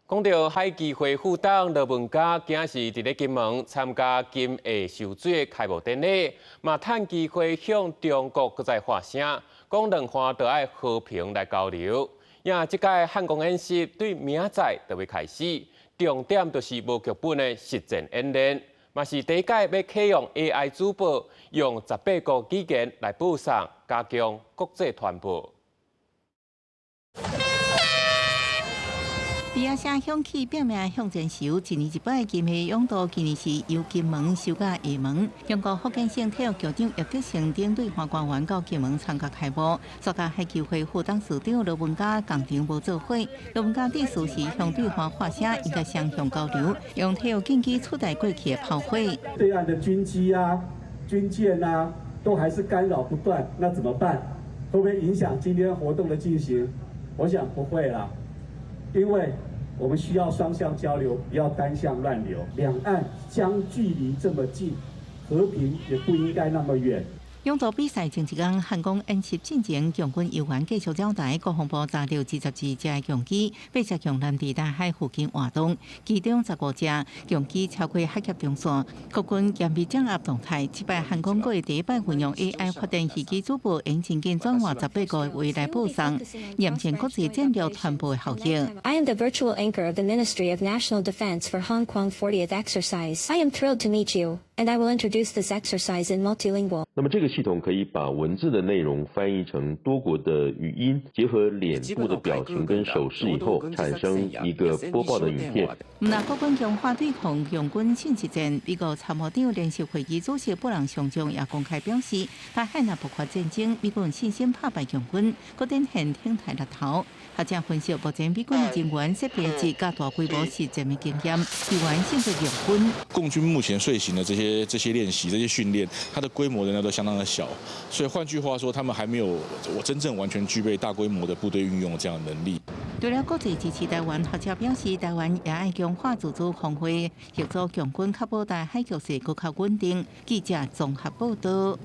講到海基會副董羅文嘉，今仔日佇咧金門參加金藝秀水的開幕典禮，嘛趁機會向中國閣再發聲，講兩岸著愛和平來交流。也這屆漢光演習對明仔載就欲開始，重點就是無劇本的實戰演練，嘛是第一屆欲啟用 AI 主播，用18個語言來播送，加強國際傳播。埤仔聲響起，拼命向前游。一年一擺金溪泳渡，今年是由金門游到廈門。中國福建省體育局長葉德成等對岸官員到金門參加開幕。參加海基會副董事長羅文嘉仝場無做伙。羅文嘉致辭時向對岸發聲，應該雙向交流，用體育競技取代過去的炮火。對岸的軍機啊、軍艦啊，都還是干擾不斷，那怎麼辦？會不會影響今天活動的進行？我想不會啦，因為我們需要雙向交流，不要單向亂流。兩岸相距離這麼近，和平也不應該那麼遠。泳渡比賽前一工，漢光演習進前，共軍人員繼續擾台，國防部查著22隻共機，八隻共艦佇台海附近活動，其中15隻共機超過海峽中線。國軍嚴密掌握動態，這擺漢光閣會第一擺運用 AI 發電飛機主播，用情景轉換18個話來播送，驗證國際戰略傳播的效應。 I am the virtual anchor of the Ministry of National Defense for Han Kuang 40th exercise. I am thrilled to meet you, and I will introduce this exercise in multilingual. 那麼這個系統可以把文字的內容翻譯成多國的語音，結合臉部的表情跟手勢以後，產生一個播報的影片。毋但國軍強化對抗共軍信息戰，美國參謀長聯席會議主席布朗上將也公開表示，台海若爆發戰爭，美軍信心拍敗共軍，閣展現挺台力頭。學者分析，目前美軍的人員設備及大規模實戰的經驗，猶原勝過共軍。共軍目前遂行的這些練習、這些訓練，它的規模仍然都相當的小，所以換句話說，他們還沒有我真正完全具備大規模的部隊運用這樣的能力。除了國際支持台灣，學者表示，台灣也愛強化自主防衛，協助共軍確保台海局勢閣較穩定。記者綜合報道。